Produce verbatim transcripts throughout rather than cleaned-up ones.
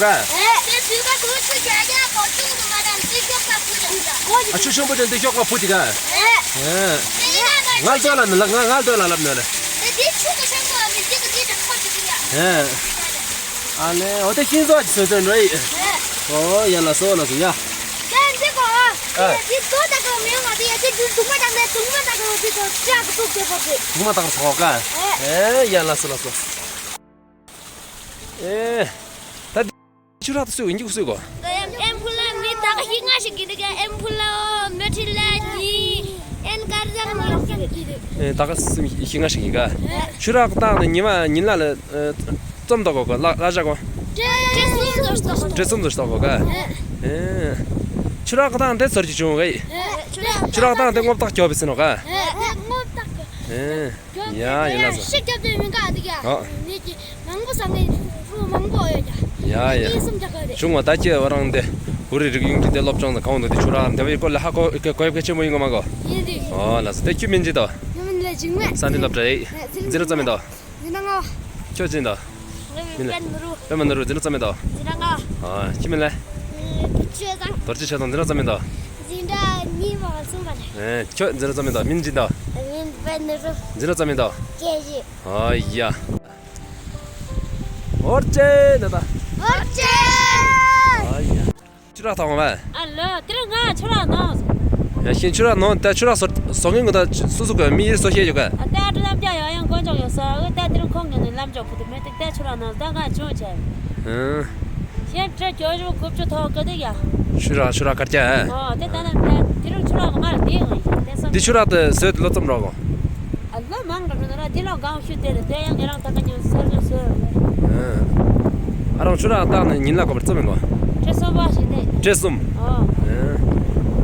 ཡོད་ག། ཨ་ཆུ་ཆེན་པོ་ཅན་དེ་ཤོག་པ་ཕུ་ཅི་ག། ཨེ། ངལ་རྡོ་ལ་ནི་ལ་ང་ངལ་རྡོ་ལ་ལབ་ནི་ལ། ཨེ། ཨ་ལེ་འོ་དེ་ཤིང་བཟོ་ཅིག་བཟོ་དོན་རེད། ཨོ་ཡ་ལ་སོ་ལ་སོ་ཡ། གུང་མ་བཏགས་སོ་ག། ཨེ་ཡ་ལ་སོ་ལ་སོ། ཨེ། ད་འདི་ཆུ་རགས་དེ་སུས་ཡིན་གྱི་སུས་གོ། ཨེམ་ཕུ་ལ་མི་ད་ག་ཤིང་ང་ཞིག་གི་འདུག་ག། ཨེམ་ཕུ་ལ་མེ་ཁྲི་ལ་ནི་ཨེན་ཀར་ཛང་ལ་ཤིང་གི་འདུག། ཨེ་ད་ག་སུམ་ཤིང་ང་ཞིག་གི་ག། ཆུ་རགས་བཏང་ནས་ཉི་མ་ཉིན་ལ་ལ་ཙམ་ཏོག་གོ་ག་ལ་ལ་ཞག་གོ། ཏྲེ་ཙམ་ཏོག་གོ་ག། ཨེ་ཆུ་རགས་བཏང་དེ་ཚོར་གྱི་བྱུང་ག། ཆུ་རགས་བཏང་དེ་རྔོ་བཏགས་སྐྱོབ་པའི་སེམས་ནོ་ག། ཨེ། ཡ་ཡ་ལ་སོ། ཤིག་རྒྱབ་དེ་མི་འགའ་འདི་ག། ཨ། མི་གི་མང་པོ་ས་ངའི་རུ་མང་པོ་ཡོད་ཀྱ། ཡ་ཡ། ཡིན་སུམ་ཀྱ་ག་རེ། བྱུང་བ་ད་ཁྱེད་བ་རང་དེ་བོད་རིགས་རིག་གཞུང་གི་དེ་སློབ་སྦྱོང་དང་གང་འདུག་དེ་ཆུ་རགས་དེ་བའི་སྐོར་ལ་ཧ་གོ་གོ་ཡོད་ག་ཆེན་པོ་ཡིན་ག་མ་གོ། ཡིན་དེ། ཨོ་ལ་སོ། དེ་ཁྱོད་མིང་ཅི་དོ། ངའི་མིང་ལ་འཇིགས་མེད། ས་འདི་སློབ་གྲྭ་རེད། འཛིན་གྲྭ་ཙམ་ཡིན་དོ། འཛིན་གྲྭ་ལྔ་པ། ཁྱོད་ཅི་ཡིན་དོ། ངའི་མིང་པད་མ་རུ། པད་མ་རུ་འཛིན་གྲྭ་ཙམ་ཡིན་དོ། འཛིན་གྲྭ་ལྔ་པ། ཨ་ཁྱོད་མིང་ལ། རྡོ་རྗེ་ཆོས་བཟང་། རྡོ་རྗེ་ཆོས་བཟང་འཛིན་གྲྭ་ཙམ་ཡིན་དོ། འཛིན་གྲྭ་གཉིས་ ཨེ། ཁྱོད་འཛིན་གྲྭ་རྩ་མེད་དང་མིང་ཅི་དང་། མིང་པད་ནུ་རུ། འཛིན་གྲྭ་རྩ་མེད་དང་། ཀེ་ཇི། ཨ་ཡ། ཨོ་ཅེ་ན་ད། ཨོ་ཅེ། ཨ་ཡ། ཆུ་རགས་ཐོག་མ། ཨ་ལོ། དེ་རིང་ང་ཆུ་རགས་ནང་། ཡ་ཤིན་ཆུ་རགས་ནང་ད་ཆུ་རགས་བཟོ་བཟོ་མཁན་གོ་ད་སུ་སུ་གོ་མི་ཡིར་བཟོ་ཤེས་ཡོད་ག། ཨ་ད་ཨ་ཀྲུ་རྣམ་རྒྱལ་ཡོད། ཡང་དཀོན་མཆོག་ཡོད་ས། འོ་ད་དེ་རིང་ཁོང་གི་ནི་ལམ་འཇོག་ཕུད་དུ་མེད་དེ་ད་ཆུ་རགས་ནང་ད་ང་ཆུང་ཆེ། ཨང་། ཤེས་བྱ་ཁྱོད་ཞུ་གུབ་ཆུ་ཐོག་ག་དེ་ཡ། ཆུ་རགས་ཆུ་རགས་དཀར་སྐྱ། ཨོ་དེ་ད་ནམ་ད་དེ་རིང་ཆུ་རགས་ག་མར་དེ་ཡོང་ཡ་དེ་སང་། དེ་ཆུ་རགས་དེ་བཟོས་ཏེ་ལོ་ཙམ་རག་གོ། ཨ་ལོ་མང་དྲགས་འགྲོ་ན་ར་དེ་ལོ་གང་ཤུ་དེ་རེད། དེ་ཡང་ང་རང་ད་ག་ཉོ་སར་ཉོ་སོ། ཨ་རང་ཆུ་རགས་བཏགས་ནས་ཉིན་ལ་ག་པར་བཙུམ་ཡིན་གོ། ཁྲི་གསུམ་པ་ཞིག་ནས། ཁྲི་གསུམ། ཨོ།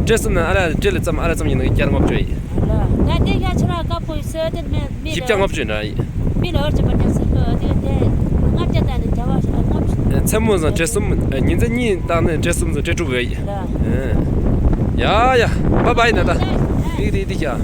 ཁྲི་གསུམ་ནས་ཨ་ར་ཁྲི་ལ་ཙམ་ཨ་ར་ཙམ་ཡིན་ན་བརྒྱ་ལྔ་བཅུ་ཡིན། ཨ་ལོ་ད་དེ་ཡ་ཆུ་རགས་དཀར་པོ་ཡི་སོ་དེ་མེད་མེད། བཞི་བརྒྱ་ལྔ་བཅུ་ཡིན་ར་ཡིན། མི་ལོར་གྱི་པར་ཀྱང་སེར་པོ་དེ་དེ་ལྔ་བརྒྱ་དང་ནི་བརྒྱ་བ་ཞིག་ལྔ་བཅུ། མཚན་མོ་བཟང་ཁྲི་གསུམ། ཉིན་མཚན་གཉིས་བཏགས་ནས་ཁྲི་གསུམ་བཟང་ཁྲི་དྲུག་བས། ཡ་ཡ། བཱའི་བཱའི་ན་ད། ལིག་ལིག་ལིག་ཡ།